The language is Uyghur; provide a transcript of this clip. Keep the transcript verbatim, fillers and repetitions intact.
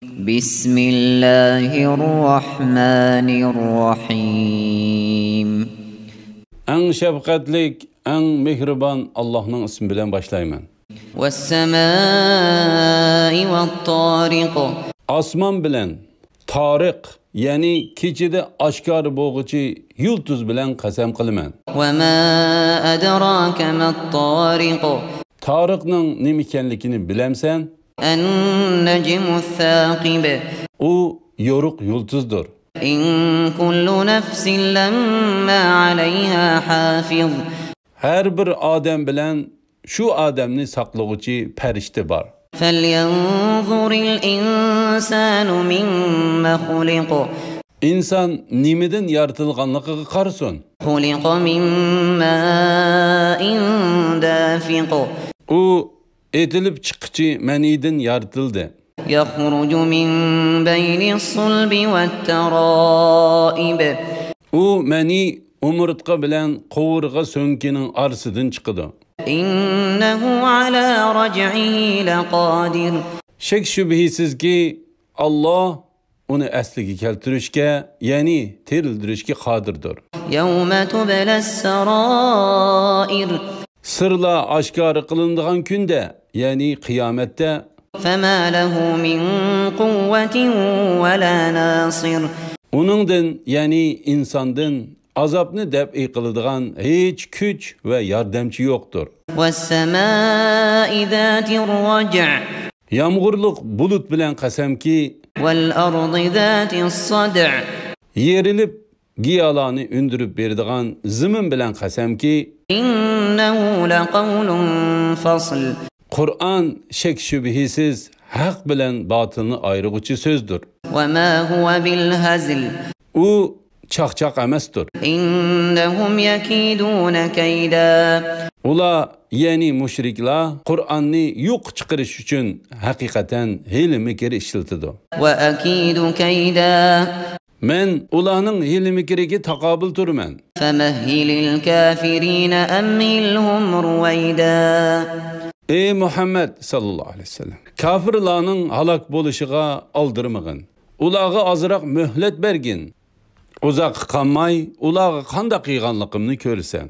بسم الله الرحمن الرحيم. ئەڭ شەپقەتلىك، ئەڭ مېھرىبان ئاللاھنىڭ ئىسمى بىلەن باشلايمەن. والسماء والطارق. ئاسمان بىلەن، تارىق، يەنى كېچىدە ئاشكارا بولغۇچى يۇلتۇز بىلەن قەسەم قىلىمەن. وما أدراك ما الطارق. تارىقنىڭ نېمە ئىكەنلىكىنى بىلەمسەن؟ النجم الثاقب. ئۇ يورۇق يۇلتۇزدۇر. إن كل نفس لما عليها حافظ. ھەر بىر ئادەم بىلەن شۇ ئادەمنى ساقلىغۇچى پەرىشتە بار. فلينظر الإنسان مم خلق. ئىنسان نېمىدىن يارىتىلغانلىقىغا قارىسۇن. خلق من ماء دافق. ئۇ ئېتىلىپ چىققۇچى مەنىدىن يارىتىلدى. يخرج من بين الصلب والترائب. ئۇ مەنى ئومۇرتقا بىلەن قوۋۇرغا سۆڭىكىنىڭ ئارىسىدىن چىقىدۇ. إنه على رجعه لقادر. شەك-شۈبھىسىزكى، ئاللا ئۇنى ئەسلىگە كەلتۈرۈشكە، يەنى تىرىلدۈرۈشكە قادىردۇر. يوم تبلى السرائر. سىرلار ئاشكارا قىلىنىدىغان كۈندە، يەنى قىيامەتتە. فما له من قوة ولا ناصر. ئۇنىڭدىن، يەنى ئىنساندىن ئازابنى دەپئى قىلىدىغان ھېچ كۈچ ۋە ياردەمچى يوقتۇر. والسماء ذات الرجع. يامغۇرلۇق بۇلۇت بىلەن قەسەمكى، والأرض ذات الصدع. يېرىلىپ گىيالارنى ئۈندۈرۈپ بېرىدىغان زېمىن بىلەن قەسەمكى، إنه لقول فصل. قۇرئان شەك-شۈبھىسىز ھەق بىلەن باتىلنى ئايرىغۇچى سۆزدۇر. وما هو بالهزل. ئۇ چاقچاق ئەمەستۇر. إنهم يكيدون كيدا. ئۇلار، يەنى مۇشرىكلار، قۇرئاننى يوققا چىقىرىش ئۈچۈن ھەقىقەتەن ھىيلە-مىكىر ئىشلىتىدۇ. وأكيد كيدا. مەن ئۇلارنىڭ ھىيلە-مىكرىگە تاقابىل تۇرىمەن. فمهل الكافرين أمهلهم رويدا. ئەي مۇھەممەد ساللاللاھۇ ئەلەيھى ۋەسەللەم، كاپىرلارنىڭ ھالاك بولۇشىغا ئالدىرىمىغىن. ئۇلارغا ئازراق مۆھلەت بەرگىن. ئۇزاققا قالماي، ئۇلارغا قانداق قىلغانلىقىمنى كۆرىسەن.